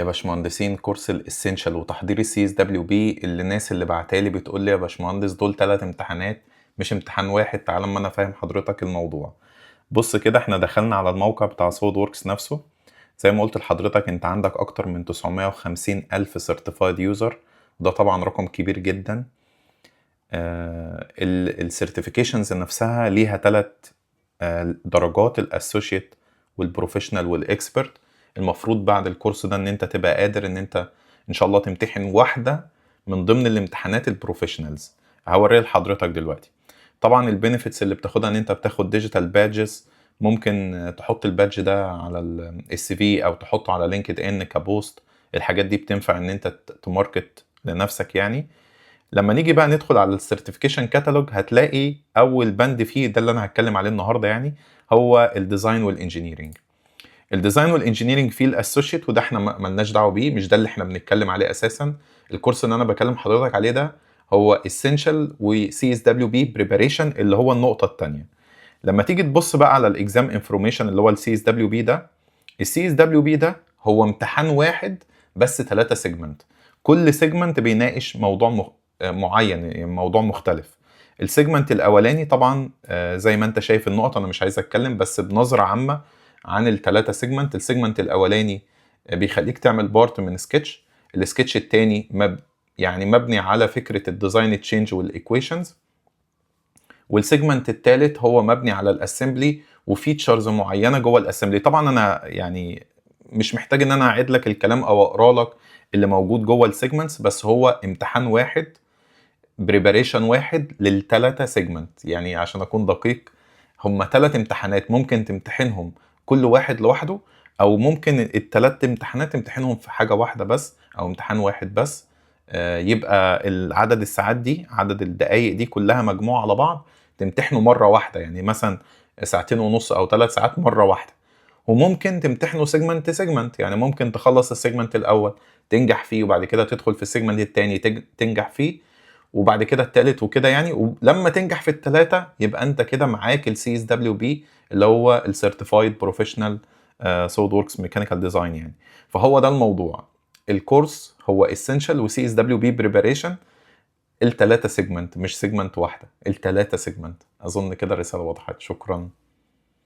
يا باشمهندسين، كورس ال essential وتحضير ال CSWP، اللي الناس اللي بعتالي بتقول لي: يا باشمهندس، دول ثلاث امتحانات مش امتحان واحد. تعالى اما انا فاهم حضرتك الموضوع. بص كده، احنا دخلنا على الموقع بتاع SolidWorks نفسه. زي ما قلت لحضرتك، انت عندك اكتر من 950 الف certified user، ده طبعا رقم كبير جدا. ال certifications نفسها ليها ثلاث درجات: ال associate وال professional وال expert. المفروض بعد الكورس ده ان انت تبقى قادر ان انت ان شاء الله تمتحن واحدة من ضمن الامتحانات ال professionals. هوريها لحضرتك دلوقتي. طبعا ال benefits اللي بتاخدها ان انت بتاخد digital badges، ممكن تحط ال badge ده على ال CV او تحطه على LinkedIn ك post. الحاجات دي بتنفع ان انت ت market لنفسك. يعني لما نيجي بقى ندخل على ال certification catalog، هتلاقي اول بند فيه، ده اللي انا هتكلم عليه النهارده، يعني هو ال design وال engineering. ال design وال engineering فيه ال associate، وده احنا مالناش دعوه بيه، مش ده اللي احنا بنتكلم عليه اساسا. الكورس اللي انا بكلم حضرتك عليه ده هو essential و CSWP preparation، اللي هو النقطة الثانيه. لما تيجي تبص بقى على ال exam information اللي هو ال CSWP ده، ال CSWP ده هو امتحان واحد بس ثلاثة segment، كل segment بيناقش موضوع معين، يعني موضوع مختلف. ال segment الاولاني طبعا زي ما انت شايف النقط، انا مش عايز اتكلم، بس بنظره عامة عن الثلاثة segment. ال segment الاولاني بيخليك تعمل part من sketch. ال sketch الثاني يعني مبني على فكرة ال design change وال equations. وال segment الثالث هو مبني على ال assembly و features معينة جوه ال assembly. طبعا انا يعني مش محتاج ان انا اعيد لك الكلام او اقرا لك اللي موجود جوه ال segments، بس هو امتحان واحد، preparation واحد للثلاثه segment. يعني عشان اكون دقيق، هم ثلاث امتحانات، ممكن تمتحنهم كل واحد لوحده، او ممكن الثلاث امتحانات تمتحنهم في حاجة واحدة بس او امتحان واحد بس. يبقى العدد الساعات دي، عدد الدقائق دي كلها مجموعة على بعض، تمتحنوا مرة واحده، يعني مثلا ساعتين ونص او 3 ساعات مرة واحده. وممكن تمتحنوا segment segment، يعني ممكن تخلص ال segment الاول تنجح فيه، وبعد كده تدخل في ال segment الثاني تنجح فيه، وبعد كده التالت وكده يعني. ولما تنجح في الثلاثة يبقى انت كده معاك ال CSWP، اللي هو ال certified professional SolidWorks mechanical design يعني. فهو ده الموضوع، الكورس هو essential و CSWP preparation، الثلاثة segment، مش segment واحده، الثلاثة segment. اظن كده الرسالة وضحت. شكرا.